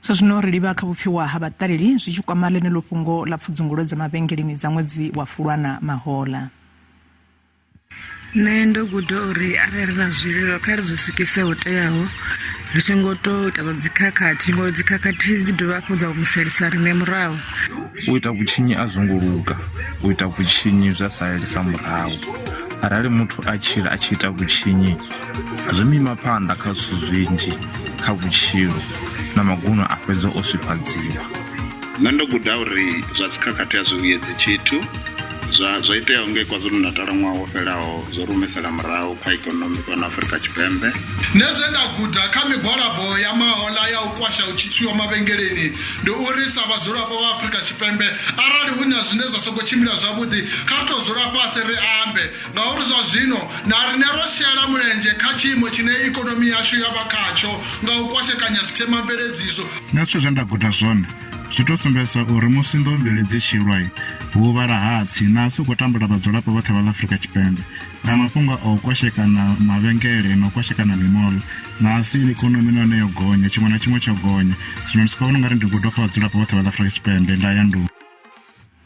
Zwa zwino ri livha kha vhupfiwa ha vhaṱaleli zwi tshi kwama ḽeneḽo fhungo ḽa pfudzungulo dza mavhengeleni dza ṅwedzi wa Fulwana mahoḽa. Nṋe ndo guda uri arali ri na zwililo kha ri zwi swikise ho teaho ri songo to ita zwa dzikhakhathi ngori dzikhakhathi dzi dovha hafhu dza humiselisa riṋe murahu. U ita vhutshinyi a zwo ngo luga, u ita vhutshinyi zwa salelisa murahu. Arali muthu a tshila a tshi ita vhutshinyi zwi mu ima phanḓa kha zwithu zwinzhi kha vhutshilo na maguno a fhedza o swifhadziwa. Nṋe ndo guda uri zwa dzikhakhathi a zwi vhuyedzi tshithu. Zwa zwo iteaho ngei KwaZulu-Natal ṅwaha wo fhelaho zwo ri humisela murahu kha ikonomi fhano Afrika Tshipembe. Nṋe zwe nda guda kha migwalabo ya mahoḽa ya u kwasha hu tshi tswiwa mavhengeleni ndi uri sa vhadzulapo vha Afrika Tshipembe arali hu na zwine zwa sokou tshimbila zwavhuḓi kha ri tou dzula fhasi ri ambe ngauri zwa zwino na riṋe ro shela mulenzhe kha tshiimo tshine ikonomi yashu ya vha khatsho nga u kwashekanya sithemamveledziso. Nṋe zwithu zwe nda guda zwone zwi tou sumbedzisa uri musi nḓou mbili dzi tshi lwa hu vhala hatsi na si khou tambula vhadzulapo vhoṱhe vha ḽa Afrika Tshipembe nga mafhungo a u kwashekana mavhengele na u kwashekana mimoḽo na si ikonomi na yone yo gonya tshiṅwe na tshiṅwe tsho gonya zwino ndi soko vhona ungari ndi gudo kha vhadzulapo vhoṱhe vha ḽa Afrika Tshipembe nda ya nduni.